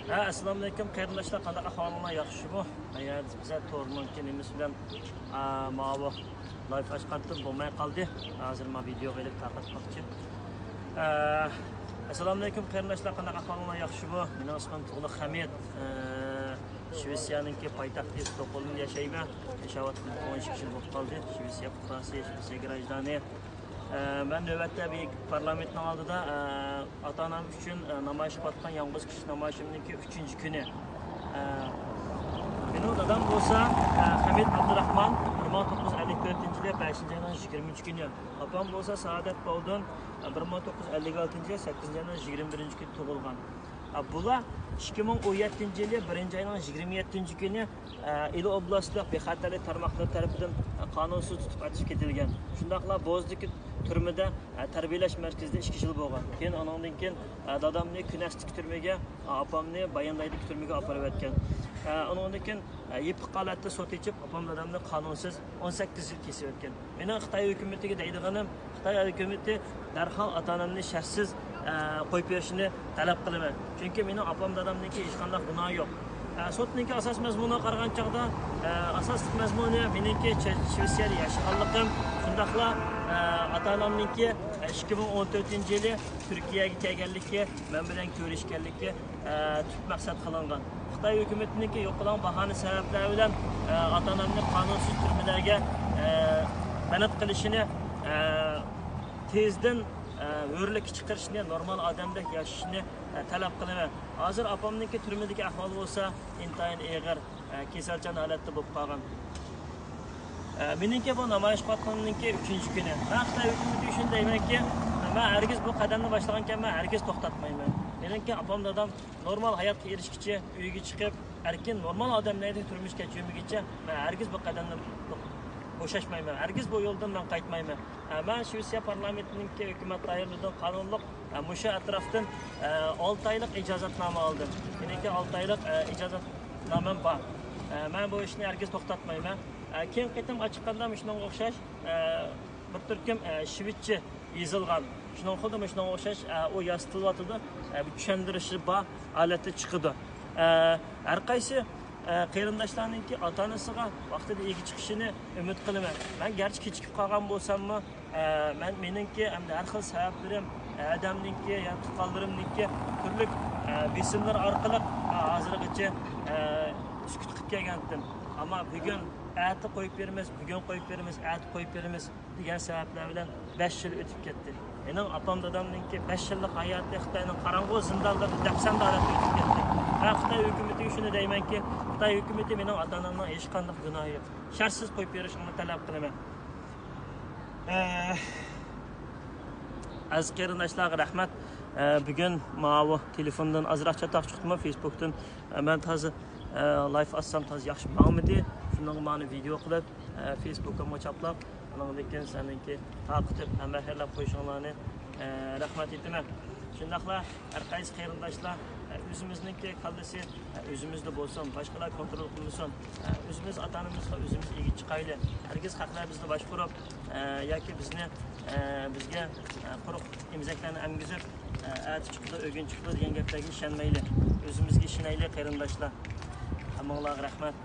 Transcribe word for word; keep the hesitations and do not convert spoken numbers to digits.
ھە، ئەسسالامۇئەلەيكۇم قېرىنداشلار، قانداق ئەھۋالىڭلار، ياخشىمۇ؟ ھە، بىزە تورنىڭكى نېمىسى بىلەن، ئا، ماۋۇ لايف ئاچقانتىم بولماي قالدى. ھازىر ما ۋىدېئوغا ئېلىپ تارقاتماقچى. ئە، ئەسسالامۇئەلەيكۇم قېرىنداشلار، قانداق ئەھۋالىڭلار، ياخشىمۇ؟ مېنىڭ ئىسمىم تۇغلۇق خەمىت. ئە، شىۋېتسىيەنىڭكى پايتەختى ستوكھولمدا ياشايمەن. ياشاۋاتقىنىمغا ئون ئىككى يىل بولۇپ قالدى. شىۋېتسىيە پۇقراسى، شىۋېتسىيە گراژدانى. ئە، مەن نۆۋەتتە بىر پارلامېنتنىڭ ئالدىدا، ئە، ئاتا-ئانام ئۈچۈن، ئە، نامايىش قىلىۋاتقان يالغۇز كىشىلىك نامايىشىمنىڭكى ئۈچىنچى كۈنى. ئە، مېنىڭ دادام بولسا، ئە، خەمىت ئابدۇراخمان، بىر مىڭ توققۇز يۈز ئەللىك تۆتىنچى يىلى بەشىنچى ئاينىڭ يىگىرمە ئۈچ كۈنى. ئاپام بولسا سائادەت باۋدۇن، ئە، بىر مىڭ توققۇز يۈز ئەللىك ئالتىنچى يىلى سەككىزىنچى ئاينىڭ يىگىرمە بىرىنچى كۈنى تۇغۇلغان. ئە، بۇلار ئىككى مىڭ ئون يەتتىنچى يىلى بىرىنچى ئاينىڭ يىگىرمە يەتتىنچى كۈنى، ئە، ئىلى ئوبلاستلىق بىخەتەرلىك تارماقلىرى تەرىپىدىن، ئە، قانۇنسىز تۇتۇپ ئېتىپ كېتىلگەن. شۇنداقلا بوزدىكى تۈرمىدە، ئە، تەربىيەلەش مەركىزىدە ئىككى يىل بولغان. كېيىن ئۇنىڭدىن كېيىن، ئە، دادامنى كۈنەستىكى تۈرمىگە، ئە، ئاپامنى باياندايدىكى تۈرمىگە ئاپىرىۋەتكەن. ئە، ئۇنىڭدىن كېيىن، ئە، يېپىق ھالەتتە سوت ئېچىپ، ئاپام دادامنى قانۇنسىز ئون سەككىز يىل كېسىۋەتكەن. مېنىڭ خىتاي ھۆكۈمىتىگە دەيدىغىنىم، خىتاي ھۆكۈمىتى دەرھال ئاتا-ئانامنى شەرتسىز، ئە، قويۇپ بېرىشىنى تەلەپ قىلىمەن. چۈنكى مېنىڭ ئاپام دادامنىڭكى ھېچقانداق گۇناھى يوق. ئە، سوتنىڭكى ئاساس مەزمۇنىغا قارىغان چاغدا، ئە، ئاساسلىق مەزمۇنى مېنىڭكى چە-، شىۋېتسىيەدە ياشىغانلىقىم، شۇنداقلا، ئە، ئاتا-ئانامنىڭكى، ئە، ئىككى مىڭ ئون تۆتىنچى يىلى تۈركىيەگە كەلگەنلىكى، مەن بىلەن كۆرۈشكەنلىكى، ئە، تۈپ مەقسەت قىلىنغان. خىتاي ھۆكۈمىتىنىڭكى يوق قىلغان باھانە سەۋەبلەر بىلەن، ئە، ئاتا-ئانامنى قانۇنسىز تۈرمىلەرگە، ئە، بەند قىلىشىنى، ئە، تېزدىن، ئە، ھۆرلۈككە چىقىرىشنى، نورمال ئادەمدەك ياشىشىنى، ئە، تەلەپ قىلىمەن. ھازىر ئاپامنىڭكى تۈرمىدىكى ئەھۋالى بولسا ئىنتايىن ئېغىر، ئە، كېسەلچان ھالەتتە بولۇپ قالغان. ئە، مېنىڭكى بۇ نامايىش قىلىۋاتقىنىمنىڭكى ئۈچىنچى كۈنى. مەن خىتاي ھۆكۈمىتى ئۈچۈن دەيمەنكى، مەن ھەرگىز بۇ قەدەمنى باشلىغانكەن، مەن ھەرگىز توختاتمايمەن. مېنىڭكى ئاپام دادام نورمال ھاياتقا ئېرىشكىچە، ئۆيگە چىقىپ، ئەركىن نورمال ئادەملەردەك تۇرمۇش كەچۈرمىگىچە، مەن ھەرگىز بۇ قەدەمدىن بوشاشمايمەن. ھەرگىز بۇ يولدىن مەن قايتمايمەن. ئە، مەن شىۋېتسىيە پارلامېنتىنىڭكى ھۆكۈمەت دائىرىلىرىدىن قانۇنلۇق، ئە، مۇشۇ ئەتراپتىن، ئە، ئالتە ئايلىق ئىجازەتنامە ئالدىم. مېنىڭكى ئالتە ئايلىق، ئە، ئىجازەتنامەم بار. ئە، مەن بۇ ئىشنى ھەرگىز توختاتمايمەن. ئە، كېيىنكى قېتىم ئاچىققاندا مۇشۇنىڭغا ئوخشاش، ئە، بىر تۈركۈم، ئە، شىۋېتچە يېزىلغان. شۇنىڭ خۇددى مۇشۇنىڭغا ئوخشاش، ئە، ئۇ ياسىتىلىۋاتىدۇ. ئە، بۇ چۈشەندۈرۈشى بار ھالەتتە چىقىدۇ. ئە، ھەر قايسى، ئە، قېرىنداشلارنىڭكى ئاتا-ئانىسىغا ۋاقتىدا ئىگە چىقىشىنى ئۈمىد قىلىمەن. مەن گەرچە كېچىكىپ قالغان بولساممۇ، ئە، مەن، مېنىڭكى ھەمدە ھەر خىل سەۋەبلىرىم، ئادەمنىڭكى يا تۇغقانلىرىمنىڭكى تۈرلۈك، ئە، بېسىملىرى ئارقىلىق، ئە، ھازىرغىچە، ئە، سۈكۈت قىلىپ كەلگەنتىم. ئەمما بۈگۈن ئەتە قويۇپ بېرىمىز، بۈگۈن قويۇپ بېرىمىز، ئەتە قويۇپ بېرىمىز دېگەن سەۋەبلەر بىلەن بەش يىل ئۆتۈپ كەتتى. مېنىڭ ئاپام دادامنىڭكى بەش يىللىق ھاياتى خىتاينىڭ قاراڭغۇ زىندانلىرىدا دەپسەندە ھالەتتە ئۆتۈپ كەتتى. مەن خىتاي ھۆكۈمىتىگە شۇنى دەيمەنكى، خىتاي ھۆكۈمىتى مېنىڭ ئاتا-ئانامنىڭ ھېچقانداق گۇناھى يوق. شەرتسىز قويۇپ بېرىشىڭلارنى تەلەپ قىلىمەن. ئە، ئەزىز قېرىنداشلارغا رەھمەت. ئە، بۈگۈن ماۋۇ تېلېفوندىن ئازراق چاتاق چىقتىمۇ، فېيسبۇكتىن. ئە، مەن تازا، ئە، لايف ئاچسام تازا ياخشى ماڭمىدى. شۇنىڭغا مانا ۋىدېئو قىلىپ، ئە، فېيسبۇكۇمغا چاپلاپ، ئۇنىڭدىن كېيىن سەنىڭكى تارقىتىپ، ھەممە يەرلەپ قويۇشۇڭلارنى، ئە، رەھمەت ئېيتىمەن. شۇنداقلا ھەر قايسى قېرىنداشلار، ئە، ئۆزىمىزنىڭكى كاللىسى، ئە، ئۆزىمىزدە بولسۇن، باشقىلار كونترول قىلمىسۇن. ئە، ئۆزىمىز ئاتا-ئانىمىزغا ئۆزىمىز ئىگە چىقايلى. ھەرگىز خەقلەر بىزنى باشقۇرۇپ، ئە، ياكى بىزنى، ئە، بىزگە، ئە، قۇرۇق ئېمىزەكلەرنى ئەمگۈزۈپ، ئە، ئەتە چىقىدۇ، ئۆگۈن چىقىدۇ دېگەن گەپلەرگە ئىشەنمەيلى. ئۆزىمىزگە ئىشىنەيلى، قېرىنداشلار. ھەممىڭلارغا رەھمەت.